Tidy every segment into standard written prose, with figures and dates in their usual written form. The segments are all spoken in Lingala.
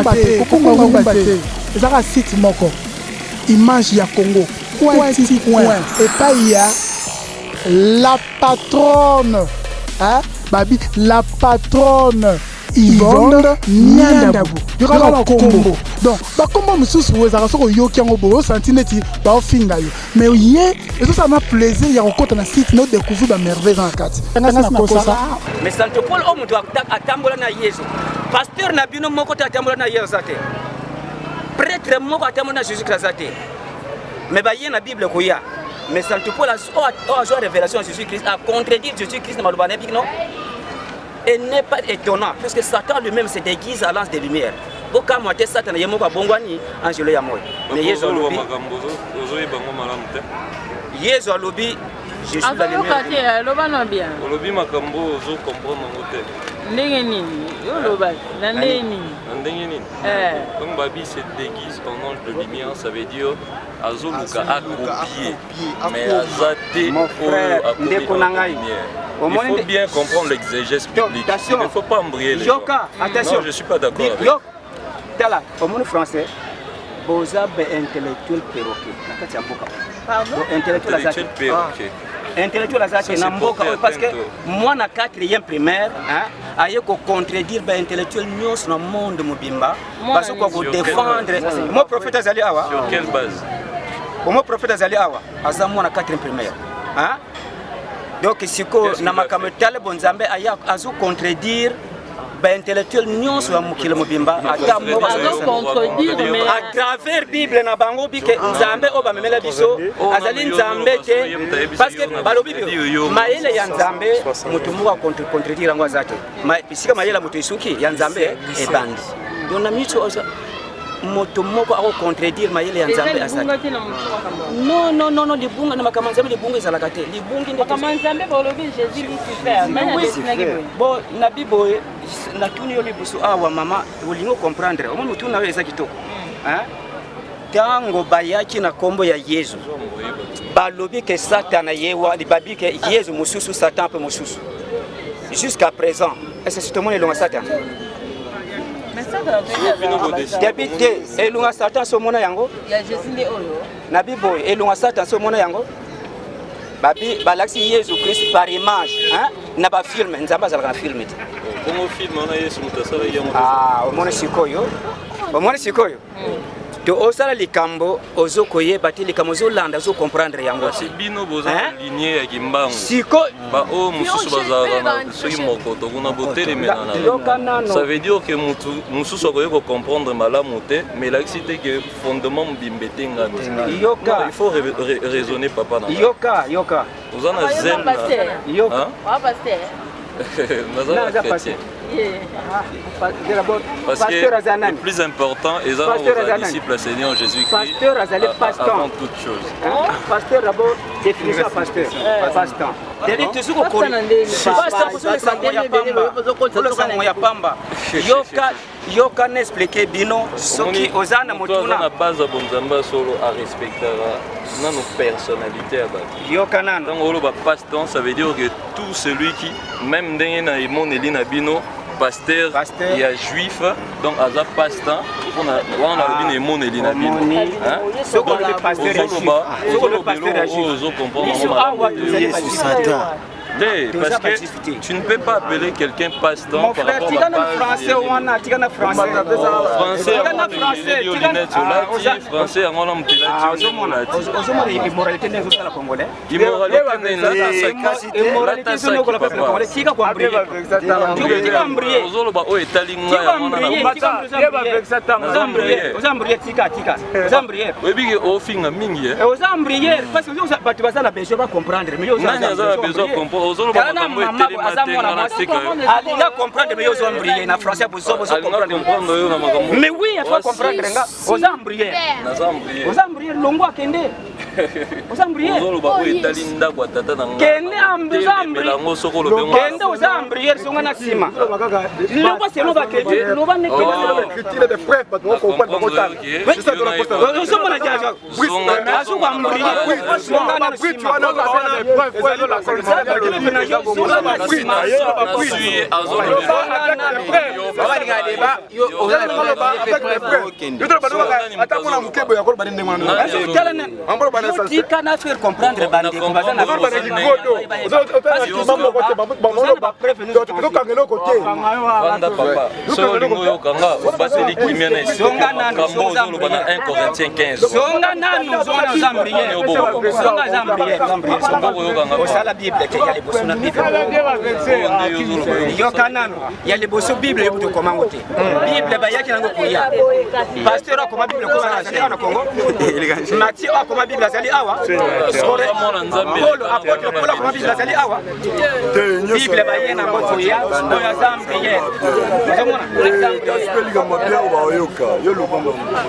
Rumba te, kobunga rumba te. Ezaka site moko. Image ya Congo. Coin ti coin. Epai ya la patronne. Hein? Babi, la patronne. Yvonne Nyandabu. Yoka bakombo. Donc, bakombo mosusu ezalaka soki oyoki yango boye osanti neti baofinga yo. Mais ye ezosala na plaisir ya kokota na site na odécouvrir bamerveille eza na kati. Ngasi nakosa. Mais Santo Paul oyo moto atambola na Yesu. Pasteur na bino moko te atambola na Yesu aza te. Prêtre moko atambola na Jésus Christ aza te. Mais baye na Bible koya. Mais Santo Paul oyo azwa révélation ya Jésus Christ a contredire Jésus Christ na maloba na ye bino. Et n'est pas étonnant puisque Satan lui-même se déguise à l'ange de lumière. Bokamwa te Satan ye moko abongwani angelo ya moi. Mais Yesu alobi makambo ozoyeba yango malamu te. Yesu alobi je suis la azoyoka lumière. te, aloba no bien. Olobi makambo ozo comprendre yango te. Ndenge nini oloba na ndenge nini? Na ndenge nini? Eh. Donc babi se déguise en ange de lumière, ça veut dire azoluka akopie, mais aza te. Mon frère, ndeko na ngai. Il faut bien comprendre l'exégèse biblique. Attention. Il ne faut pas embrayer les gens. Yoka, attention. Non, je suis pas d'accord avec. Yo, tala, omoni français. Boza ba intellectuel perroquet na kati ya mboka. Pardon? Bo intellectuel aza te. Intellectuel perroquet. Intellectuel aza te Ça, na c'est mboka porter oyo parce que atteinte. mwana 4e primaire, hein, aye ko contredire ba intellectuel nyonso na monde mobimba. Mwana Bazokoka nini? ko défendre. Mo prophète azali awa. Sur quelle base? Omo prophète azali awa, aza mwana 4e primaire. Hein? Donc sikoyo Qu'est-ce na qu'il a makambo fait? etali bonzambe aya azo contredire baintellectuel nyonso ya mokili mobimba ata moko Azo contredire, mais à travers Bible na bango bike nzambe oyo bamemela biso azali nzambe te, parce que balobi bio mayele ya nzambe moto moko akontredire yango aza te. Bisika mayele ya moto esuki, ya nzambe ebandi. Donc na minute oyo moto moko akocontredire mayele ya eza nzambe aza libunga te. te na motu makambo. Non, non, non, non, libunga na makambo ya nzambe, libunga ezalaka te, libungi nde. Makambo ya nzambe, balobi Jésus Lucifer nani adesinaki boye? Bon, na biboye natuni yo liboso awa, mama, olingi ocomprendre, omoni motuna oyo eza kitoko. Hein? Ntango bayaki na nkombo ya Yesu, balobi ke Satana ye wali, babi ke Yesu mosusu, Satan mpe mosusu. Jusqu'à présent, est ce tomoni elonga Satan? Mais Satan Bino bodesi. Debi te elonga Satan so omona yango. Ya Jésus nde oyo. Na biboye elonga Satan so omona yango. Babi balakisi Yesu Christ par image, hein? Na bafilme, nzambe azalaka na filme te. Bongo film wana Yesu moto asalaki yango? Ah, omoni sikoyo, omoni sikoyo to osala likambo ozokoyeba te, likambo ozolanda ozocomprendre yango Kasi te. bino boza Hein? na lignée ya Kimbangu. Siko Baoyo mosusu bazalaka na soki mokoto kuna botelemela na Yoka nano. Ça veut dire que mutu mosusu akoki kocomprendre malamu te, mais elakisi te ke fondement mobimba etengami. Yoka. Non, il faut raisonner, papa na ngai. Yoka, yoka. Oza na zèle na Pasteur. Yoka. Hein? Wa pasteur. Naza Na na aza chrétien. pasteur. D'abord, Parce que pasteur aza le nani? plus important eza Pasteur na aza kozala nani? disciple ya Seigneur Jésus Christ Pasteur azali pasteur. avant toute chose. Hein? Pasteur d'abord, définition ya pasteur, pasteur c'est-à-dire toujours Pasteur na ndenge. Pasteur kozolesa ngo ya pamba, kozolesa ngo ya pamba. Yoka, yoka na expliquer bino soki oza na Moto aza na motuna. base ya bonzambe ya solo arespectaka nano personnalité ya bato. Yoka nano. Ntango oloba pasteur, ça veut dire que tout celui qui, même ndenge na emoneli na bino pasteur, Pasteur. ya juif, donc aza pasteur mpona wana nalobi na emoneli na bino. Omoni. Hein? Soki olobi pasteur ya juif, Ozoloba soki olobi ozoloba pasteur ya eloko oyo juif, ozocomprendre biso yango awa malamu te. tozali Yesu bajuif te. Satan. Te, Toza parce que bajuif te. tu ne peux pas appeler quelqu'un pasteur Mon par frère, rapport tika à na base français ya wana, tika na français. Français Tika na yango français, yo tika lunette Ah, olati français yango wana moto Ah, elati ozomona olati. Ozomona immoralité ndenge ezosala congolais. Immoralité ndenge lata Immoralité saki, ezonokola peuple papa. congolais. Tika koembrayer, tika embrayer. Ozoloba oyo etali ngai Tika yango wana embrayer, tika Naza embrayer. oza embrayer, tika, tika, oza embrayer. Oyebi ke ofinga mingi, eh? Eh, oza embrayer parce que bato baza na besoin bacomprendre, mais yo oza- Nani aza na besoin embrayer. comprendre? Ozoloba Tala na makambo mama etelema aza te, mwana nga mwasi. natika yo. Alinga comprendre, mais yo ozo embrayer na français bozo bozo Alinga comprendre. comprendre yo na makambo. Mais oui, il faut Wasi. comprendre nga oza embrayer. Naza embrayer. Oza embrayer, longo akende. Oza embrouillé. Ozoloba oyo etali ndako ya tata na nga. Kende oza embrouillé. Yango soko olobi yango. Kende oza embrouillé zonga na nsima. Loba selon ba crédit, loba ne kende selon ba Écriture de preuve, bato bako comprendre, bako tanga. C'est ça, tona posa. Ozomona jaja. Azo ko embrouillé. Zonga na nsima. Ata mwana moke boye akoloba nde ndenge wana. Tika na faire comprendre bandeko baza na tokanga eloko te. Vanda papa, soki olingi oyokanga obateli kimia na esika makambo ozoloba na 1 Corinthiens 15. Zonga nanu, zonga na oza mbriye. Zonga oza mbriye. Osala Bible te ya liboso na Bible. Yoka nanu ya liboso Bible yo tokoma yango te. Bible bayaki nango koya. Pasteur akoma Bible kosala azali awa na Congo. Matthieu akoma Bible azali awa. Paul apôtre Paul akoma Bible azali awa. Bible baye nango koya oyo aza mbriye. Ozomona?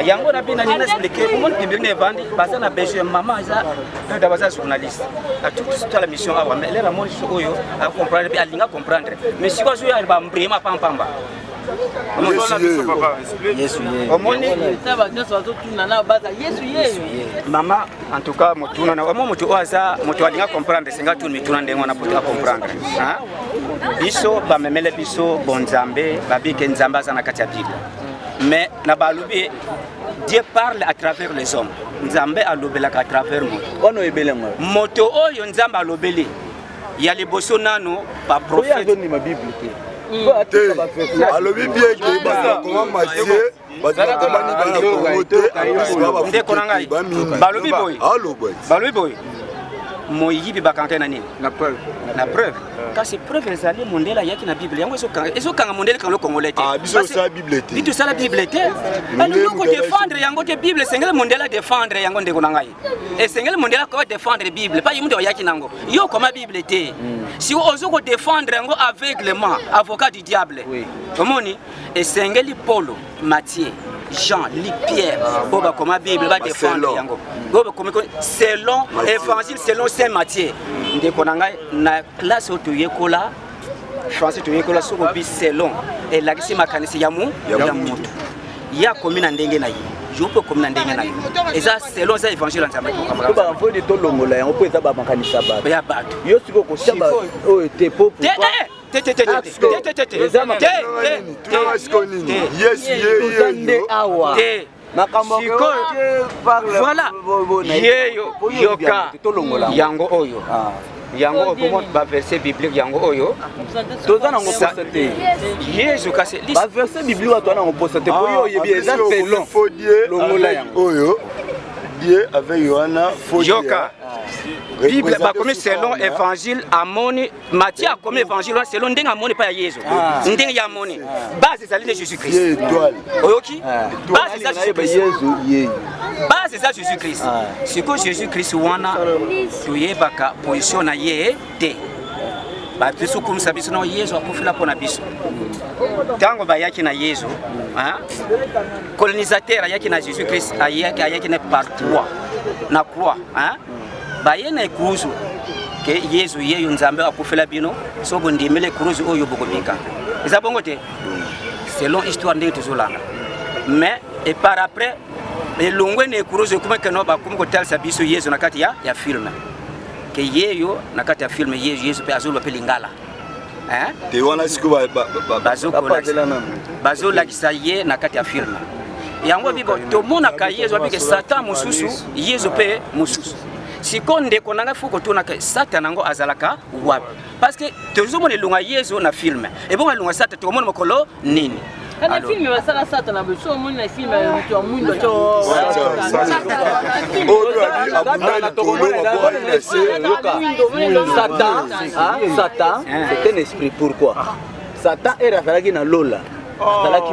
Yango na bino nini expliquer omoni public na evandi baza na besoin mama aza donc baza journaliste atala mission awa mais lelo amoni so oyo acomprendre mpe alinga comprendre mais sikoyo azoya bambrema pampamba. Omoni mama, en tout cas motuna na omo moto oyo aza moto alinga comprendre, senga tuni mituna ndenge wana po acomprendre. Biso bamemele biso bonzambe, babike Nzambe aza na kati ya Bible, mais na balobi Dieu parle à travers les hommes. Nzambe alobelaka à travers moto. Wana oyebeli yango. Moto oyo Nzambe alobeli ya liboso nano baprophète. Azondima Bible te. Te, alobi bien ke bato bakoma Matie, bato bakomani bana Kongo te. Ndeko na ngai, balobi boye, balobi boye, moyibi bakangaka ye na nini? Na preuve. Na preuve. Kasi preuve ezali mondele ayaki na Bible yango ezokanga mondele kanga congolais te. Biso osala Bible te. Biso tosala Bible te. Alingi kodefendre yango te. Bible esengeli mondele adefendre yango. Ndeko na ngai, esengeli mondele akoka défendre Bible pa ye mutu ayaki nango. Yo okoma Bible te, si ozo kodefendre yango aveuglement, avocat du diable. Omoni, esengeli Polo, Matthieu, Jean, Luc, Pierre oyo bakoma Bible badefendre yango, oyo bakomi selon évangile selon saint Matthieu. Ndeko na ngai, na classe oyo toyekola français, toyekola soki obi selon elakisi makanisi ya mu ya motu. Ye akomi na ndenge na ye, yo mpe okomi na ndenge na yo. Eza selon, eza évangile ya Nzambe. Bamfodi tolongola yango mpo eza bamakanisi ya bato. Ya bato. Yo sikoyo kotia oyo te po te te te te te te te te. Yesu toza nde awa. Te. Makambo voilà, yeyo yoka yango oyo, yango oyo baverset biblique yango oyo. Toza nango posa te. Yesu kasi baverset biblique wato nango posa te, po yo oyebi eza selon, longola yango. Oyo die avec Yohana. Yoka, Bible bakomi selon évangile amoni Matthieu akomi évangile wana selon ndenge amoni epai ya Yesu, ndenge ya amoni. Base ezali nde Jésus Christ. Oyoki, base eza Jésus Christ, base eza Jésus Christ. Sikoyo Jésus Christ wana toyebaka position na ye te. Bato biso kumisa biso no Yesu akufila mpo na biso. Ntango bayaki na Yesu, colonisateur ayaki na Jésus Christ, ayaki, ayaki na par croix, na croix, baye na ekuruzu ke Yesu yeyo Nzambe akufela bino, so bondimeli ekuruzu oyo bokobika. Eza bongo te selon histoire ndenge tozolanda. Mais et par après elongwe na ekuruzu, ekoma keno bakomi kotalisa biso Yesu na kati ya film, ke yeyo na kati ya film Yesu, Yesu mpe azoloba mpe lingala. Te wana sikoyo bazolakisa ye na kati ya film yango bibo tomonaka Yesu abike Satan mosusu, Yesu mpe mosusu. Sikoyo ndeko na ngai, fo kotunaka Satan yango azalaka wapi, parce que tozomona elonga Yesu na film, ebongo elonga Satan tokomona mokolo nini? Kana film basala Satan na biso, omoni na film ya moto ya mwindo. Oyo abunda likolo, babwaki na se. Satan, Satan c'est un esprit. Pourquoi Satan ere azalaki na lola? Azalaki